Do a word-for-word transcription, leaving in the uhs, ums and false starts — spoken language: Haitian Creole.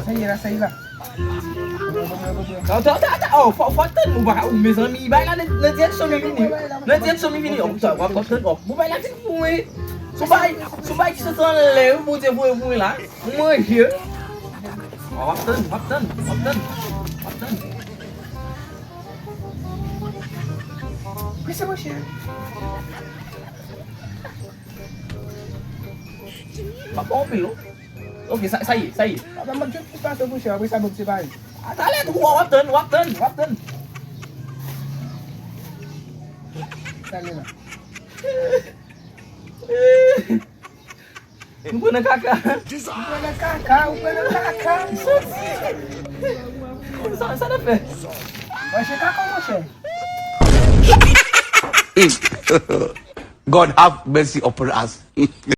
Sa ye la, sa ye la. Ata, ata, ata, oh, fò, fò tann, ou pa, ou, mezanmi, bay la nan, nan direksyon mi vini. Nan direksyon mi vini, oh, sa, w ap tann, oh, bon, bay la vin pou mwen. Sou bay, sou bay ki soti anlè, Bondye voye pou mwen la. Manje. Oh, w ap tann, w ap tann, w ap tann, w ap tann. Prese, monchè. M ap pran anpil, non. Ok, sa, sa ye, sa ye. Papa, m ap jwenn plis pase w, monchè, apre sa, nou separe. A, talè tou, w ap tann, w ap tann, w ap tann. Talè la. Nou pran nan kaka. Ou pran nan kaka, ou pran nan kaka. Soti. Sa, sa n ap fè? Manje kaka, monchè. God have mercy upon us.